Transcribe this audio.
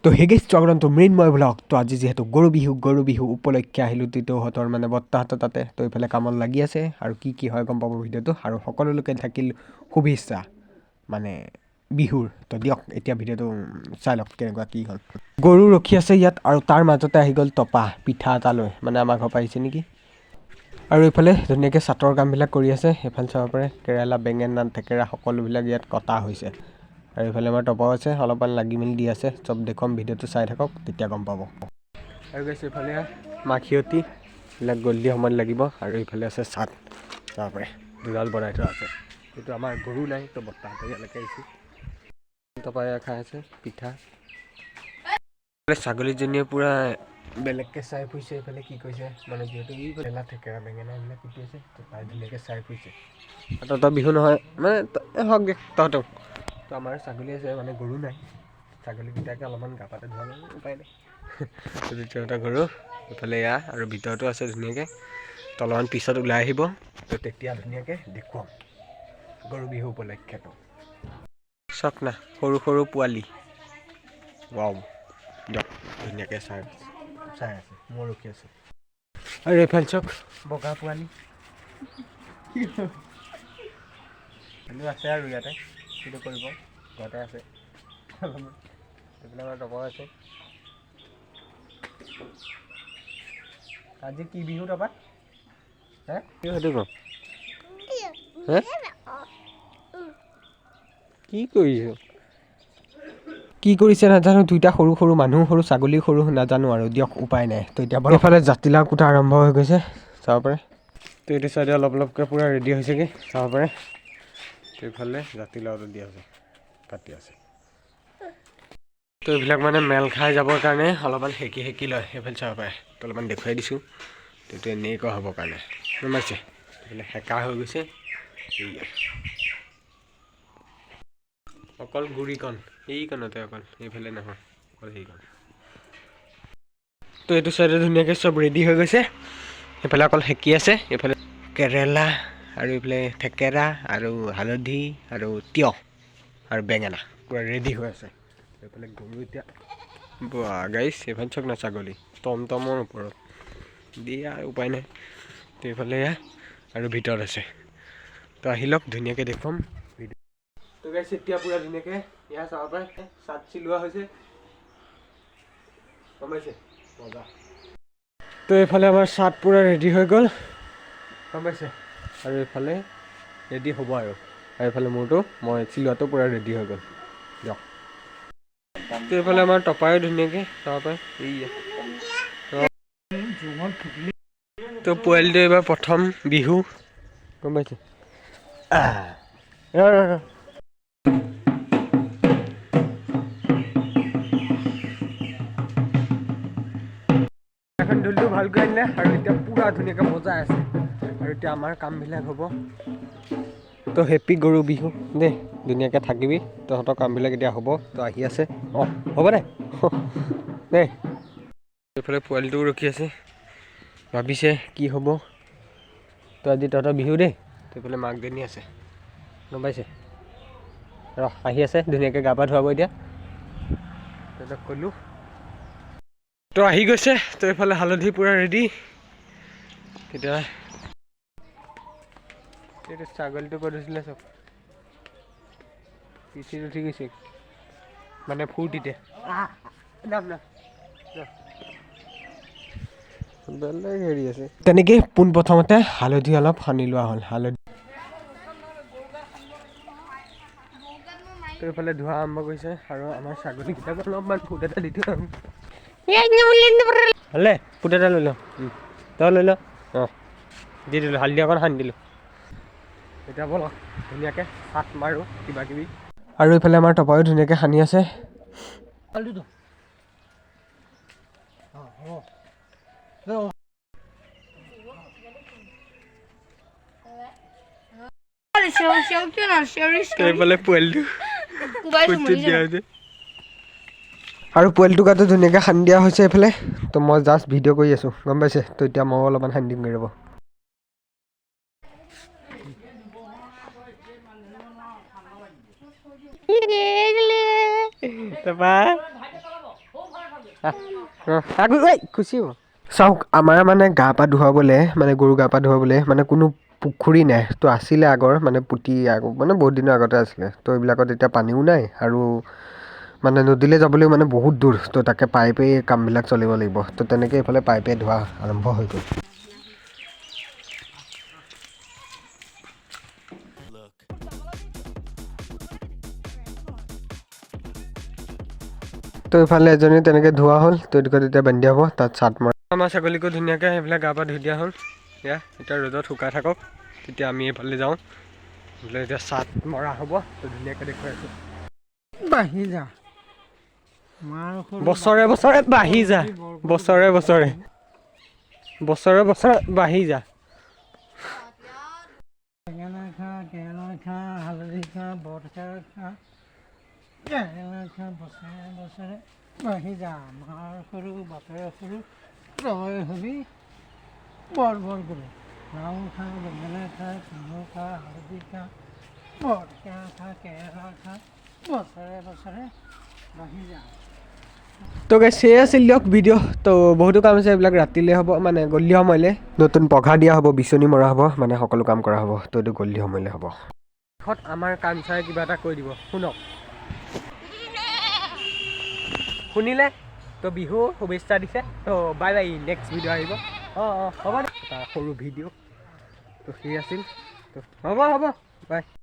তো হে গাইছ, স্বাগতম তো মৃন্ময় ব্লগ। তো আজি যিহেতু গৰু বিহু, গৰু বিহু উপলক্ষে আহিলোঁ তিতৌহঁতৰ মানে বৰ্তাহঁতৰ তাতে। তো এইফালে কামত লাগি আছে আৰু কি কি হয় গম পাব ভিডিঅ'টো। আৰু সকলোলৈকে থাকিল শুভেচ্ছা মানে বিহুৰ। তো দিয়ক এতিয়া ভিডিঅ'টো চাই লওক কেনেকুৱা কি হ'ল। গৰু ৰখি আছে ইয়াত আৰু তাৰ মাজতে আহি গ'ল টপা পিঠা এটা লৈ, মানে আমাৰ ঘৰ পৰা আহিছে নেকি। আৰু এইফালে ধুনীয়াকৈ চাটৰ কামবিলাক কৰি আছে। সেইফালে চাব পাৰে কেৰেলা, বেঙেনা, থেকেৰা সকলোবিলাক ইয়াত কটা হৈছে। আৰু এইফালে আমাৰ টপাও আছে, অলপমান লাগি মেলি দি আছে। চব দেখুৱাম, ভিডিঅ'টো চাই থাকক তেতিয়া গম পাব। আৰু গৈছে এইফালে মাখিয়তী এইবিলাক গধূলি সময়ত লাগিব। আৰু এইফালে আছে চাট, চাব পাৰে দুডাল বনাই থোৱা আছে। এইটো আমাৰ গৰু নাই, তো বৰ্তাহঁতৰ ইয়ালৈকে আহিছোঁ। টপাই খাই আছে পিঠা। ছাগলীজনীয়ে পূৰা বেলেগকৈ চাই ফুৰিছে। এইফালে কি কৈছে মানে যিহেতু ই কেৰেলা, থেকেৰা, বেঙেনা এইবিলাক কুটি আছে, তো তাই ধুনীয়াকৈ চাই ফুৰিছে। তহঁতৰ বিহু নহয় মানে হওক দে তহঁতক। তো আমাৰ ছাগলী আছে মানে গৰু নাই, ছাগলীকেইটাকে অলপমান গা পাতে ধোৱা উপায় নাই। তহঁতৰ গৰু এইফালে এয়া আৰু ভিতৰতো আছে ধুনীয়াকৈ। তো অলপমান পিছত ওলাই আহিব, তো তেতিয়া ধুনীয়াকৈ দেখুৱাম গৰু বিহু উপলক্ষেটো। চাওক না সৰু সৰু পোৱালি, ৱাও, দিয়ক ধুনীয়াকৈ চাই চাই আছে, মই ৰখি আছোঁ। আৰু এইফালে চাওক বগা পোৱালি আছে আৰু ইয়াতে কিটো কৰিব ঘৰতে আছে। এইফালে আমাৰ টপাও আছে। আজি কি বিহু টপা? হে কি সেইটো ক? হে কি কৰিছ? কি কৰিছে নাজানো, দুইটা সৰু সৰু মানুহ সৰু ছাগলী সৰু নাজানো আৰু দিয়ক উপায় নাই। তো এতিয়া এইফালে জাতিলাও কুটা আৰম্ভ হৈ গৈছে, চাব পাৰে। তো এইটো চাইডে অলপ অলপকৈ পূৰা ৰেডি হৈছেগৈ, চাব পাৰে। তো এইফালে জাতিলাওটো দিয়া হৈছে, কাটি আছে। তো এইবিলাক মানে মেল খাই যাবৰ কাৰণে অলপমান সেকি সেকি লয়, সেইফালে চাব পাৰে। তো অলপমান দেখুৱাই দিছোঁ, তো এইটো এনেকুৱা হ'বৰ কাৰণে গম পাইছে। এইফালে সেকা হৈ গৈছে। এইয়া অকল গুৰিকণ সেইকণতে, অকল এইফালে নহয়, অকল সেইকণ। তো এইটো চাইডে ধুনীয়াকৈ চব ৰেডি হৈ গৈছে। সেইফালে অকল সেকি আছে। এইফালে কেৰেলা আৰু এইফালে থেকেৰা আৰু হালধি আৰু তিয়ঁহ আৰু বেঙেনা পূৰা ৰেডি হৈ আছে। এইফালে গৰু এতিয়া বা গাইছ, এইফালে চাওক না ছাগলী টমটমৰ ওপৰত দিয়া, উপায় নাই। তো এইফালে এয়া আৰু ভিতৰত আছে। তো আহি লওক ধুনীয়াকৈ দেখুৱাম। তো গাইছ এতিয়া পূৰা ধুনীয়াকৈ ইয়াৰ চাব পাৰে চাট চিলোৱা হৈছে, গম পাইছে মজা। তো এইফালে আমাৰ চাট পূৰা ৰেডি হৈ গ'ল, গম পাইছে। আৰু এইফালে ৰেডি হ'ব আৰু এইফালে মোৰটো মই চিলোৱাটো পূৰা ৰেডি হৈ গ'ল দিয়ক। তো এইফালে আমাৰ টপায়ো ধুনীয়াকৈ চাব পাৰে। এইয়া তো পোৱালিটো এইবাৰ প্ৰথম বিহু, গম পাইছে। এখন ঢোলটো ভালকৈ আনিলে আৰু এতিয়া পূৰা ধুনীয়াকৈ বজাই আছে। আৰু এতিয়া আমাৰ কামবিলাক হ'ব। তো হেপী গৰু বিহু দেই, ধুনীয়াকৈ থাকিবি, তহঁতৰ কামবিলাক এতিয়া হ'ব। তো আহি আছে, অঁ হ'ব দে দেই। এইফালে পোৱালিটোও ৰখি আছে, ভাবিছে কি হ'ব। তো আজি তহঁতৰ বিহু দেই। তো এইফালে মাকজনী আছে, গম পাইছে। ৰহ আহি আছে, ধুনীয়াকৈ গা পা ধুৱাব এতিয়া। তহঁতক ক'লোঁ তো আহি গৈছে। তো এইফালে হালধি পূৰা ৰেডি। তেতিয়া এইটো ছাগলীটো ক'ত হৈছিলে চব পিঠিত উঠি গৈছে মানে ফূৰ্তিতে। নাম নাম বেলেগ হেৰি আছে। তেনেকেই পোনপ্ৰথমতে হালধি অলপ সানি লোৱা হ'ল, হালধি। তো এইফালে ধোৱা আৰম্ভ কৰিছে আৰু আমাৰ ছাগলীকেইটাক অলপমান ফুট এটা দি থওঁ। হ'লে ফুট এটা লৈ ল, তই লৈ ল। অঁ দি দিলোঁ, হালধি অকণ সানি দিলোঁ। এতিয়া ব'লক ধুনীয়াকৈ চাট মাৰোঁ কিবা কিবি। আৰু এইফালে আমাৰ টপায়ো ধুনীয়াকৈ সানি আছে। এইফালে পোৱালিটো দিয়া হৈছে আৰু পোৱালিটো গাটো ধুনীয়াকৈ সানি দিয়া হৈছে এইফালে। তো মই জাষ্ট ভিডিঅ' কৰি আছোঁ, গম পাইছে। তো এতিয়া ময়ো অলপমান সানি দিমগৈ ৰ'ব। তাৰপা আহ, ঐ খুচি হ'ব। চাওক, আমাৰ মানে গা পা ধুৱাবলৈ, মানে গৰু গা পা ধুৱাবলৈ মানে কোনো পুখুৰী নাই। তো আছিলে আগৰ, মানে পুতি মানে বহুত দিনৰ আগতে আছিলে। তো এইবিলাকত এতিয়া পানীও নাই আৰু মানে নদীলৈ যাবলৈও মানে বহুত দূৰ। তো তাকে পাইপেই কামবিলাক চলিব লাগিব। তো তেনেকৈ এইফালে পাইপে ধোৱা আৰম্ভ হৈ গ'ল। তো এইফালে এজনী তেনেকৈ ধোৱা হ'ল। তো এইটোকে তেতিয়া বান্ধি দিয়া হ'ব তাত চাট মৰা। আমাৰ ছাগলীকো ধুনীয়াকৈ সেইবিলাক গা পা ধুই দিয়া হ'ল। এয়া এতিয়া ৰ'দত শুকাই থাকক, তেতিয়া আমি এইফালে যাওঁ। এইফালে এতিয়া চাট মৰা হ'ব। তো ধুনীয়াকৈ দেখুৱাই আছোঁ। বাঢ়ি যা মাৰ সৰু। বছৰে বছৰে বাঢ়ি যা, বছৰে বছৰে, বছৰে বছৰে বাঢ়ি যা। বেঙেনা খা, কেৰেলা খা, হালধি খা, বৰখা খা, কেৰেলা খা, বছৰে বছৰে বাঢ়ি যা। মাৰ সৰু বাপেৰ সৰু তই হবি বৰ বৰ গৰু। লাও খা, বেঙেনা খা, তিয়ঁহ খা, হালধি খা, বৰখা খা, কেৰেলা খা, বছৰে বছৰে বাঢ়ি যা। তো গাইছ, সেয়ে আছিল দিয়ক ভিডিঅ'। তো বহুতো কাম আছে, এইবিলাক ৰাতিলৈ হ'ব, মানে গধূলি সময়লৈ। নতুন পঘা দিয়া হ'ব, বিচনী মৰা হ'ব, মানে সকলো কাম কৰা হ'ব। তো এইটো গধূলি সময়লৈ হ'ব। শেষত আমাৰ কাঞ্চাই কিবা এটা কৈ দিব, শুনক। শুনিলে তো বিহু শুভেচ্ছা দিছে। তো বাই বাই, নেক্সট ভিডিঅ' আহিব। অঁ অঁ হ'ব দে। এটা সৰু ভিডিঅ', তো সেই আছিল। তো হ'ব হ'ব, বাই।